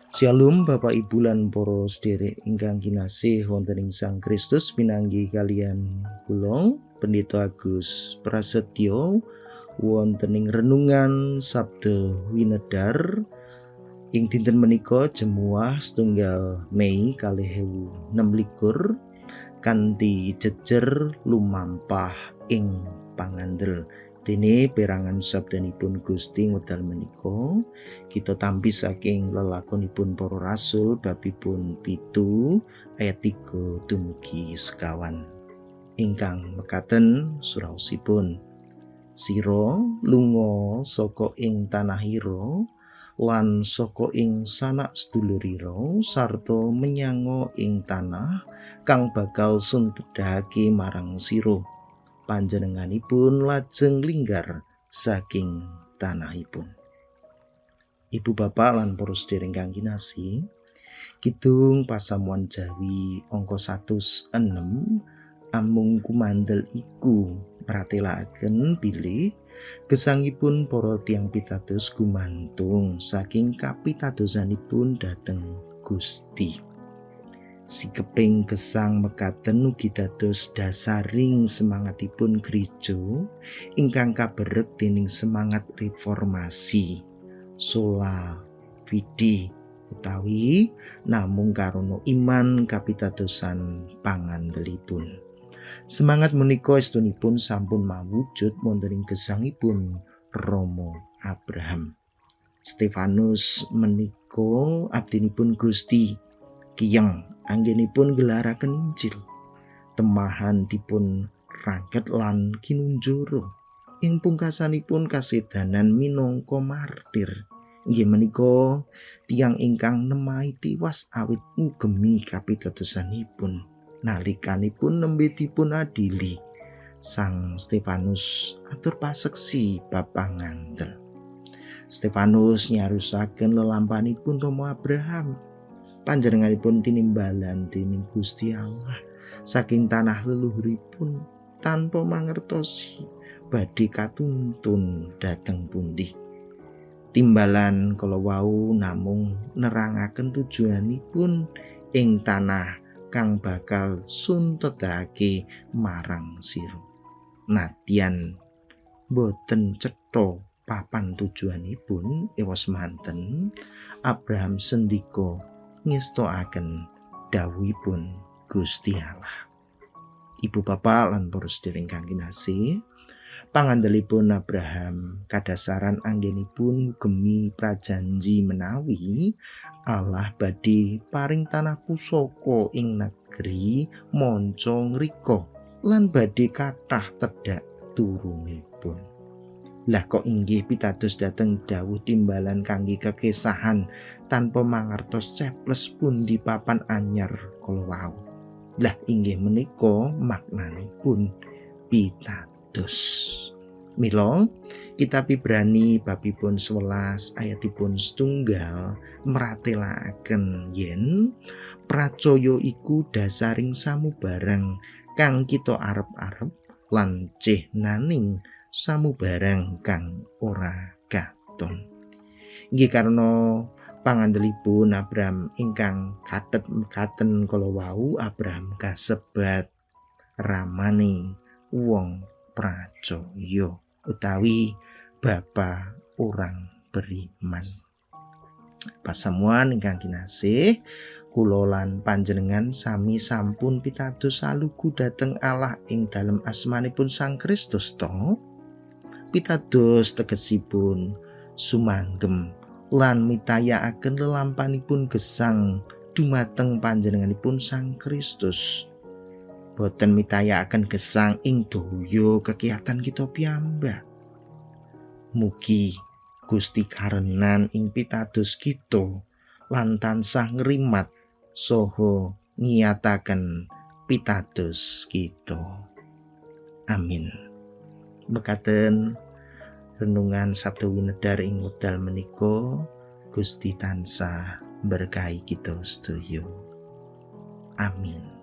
Shalom Bapak Ibu lan para sedherek ingkang kinasih wonten ing Sang Kristus, pinanggih kaliyan kula Pendeta Agus Prasetyo wonten ing renungan Sabda Winedar ing dinten menika Jemuah 1 Mei 2026 kanthi jejer lumampah ing pangandel. Dene perangan sabdanipun Gusti wekdal menika kita tampi saking lelakonipun para rasul babipun 7 ayat 3 dumugi 9. Ingkang mekaten suraosipun, Sira lunga saka ing tanahira lan saka ing sanak sedulurira sarta menyanga ing tanah kang bakal sun tedhake marang sira. Panjenenganipun lajeng linggar saking tanahipun. Ibu bapak lan para sedherek ingkang kinasih, kidung pasamuan Jawi angka 106 amung kumandel iku mratelakaken bilih gesangipun para tiyang pitados gumantung saking kapitadosanipun dhateng Gusti. Sikeping gesang mekaten ugi dados dasaring semangatipun gereja ingkang kaberek dening semangat reformasi sola fide utawi namung karana iman kapitadosan pangandelipun. Semangat menika estunipun sampun mawujud wonten ing gesangipun Romo Abraham. Stefanus menika abdinipun Gusti kiyeng anggenipun gelaraken Injil. Temahan dipun rangket lan kinunjara. Ing pungkasanipun kasedanan minangka martir. Inggih menika tiyang ingkang nemahi tiwas awit ngugemi kapitadosanipun nalikanipun nembe dipun adili. Sang Stefanus atur paseksi bab pangandel. Stefanus nyarusaken lelampanipun Romo Abraham. Panjenenganipun tinimbalan dening Gusti Allah saking tanah leluhuripun tanpa mangertosi badhe katuntun dhateng pundi. Timbalan kala wau namung nerangaken tujuanipun ing tanah kang bakal suntedhake marang sira. Nadyan boten cetha papan tujuanipun, ewa semanten Abraham sendika ngestoaken dawuhipun Gusti Allah. Ibu bapak lan para sedherek ingkang kinasih, pangandelipun Abraham kadasaran anggenipun gemi prajanji menawi Allah badhe paring tanah pusaka ing negeri manca ngrika lan badhe kathah tedhak turunipun. Lah kok inggih pitados dhateng dawuh timbalan kangge kekesahan tanpa mangertos ceples pundi papan anyar kala wau. Lah inggih menika maknanipun pitados. Mila kitab Ibrani babipun 11 ayatipun 1 mratelakaken yen pracaya iku dasaring samubarang kang kita arep-arep lan cehnaning samubarang kang ora katon. Inggih karena pangandelipun Abraham ingkang kathet mekaten kala wau, Abraham kasebat ramane wong pracaya utawi bapa orang beriman. Pasamuan ingkang kinasih, kula lan panjenengan sami sampun pitados salugu dhateng Allah ing dalem asmanipun Sang Kristus to. Pitados tegesipun sumanggem lan mitayakaken lelampanipun gesang dumateng panjenenganipun Sang Kristus. Boten mitayakaken gesang ing daya kekiatan kita piyambak. Mugi Gusti karenan ing pitados kita lan tansah ngrimat saha ngiyataken pitados kita. Amin. Mekaten renungan Sabda Winedar ing wekdal menika, Gusti tansah berkahi kita sedaya. Amin.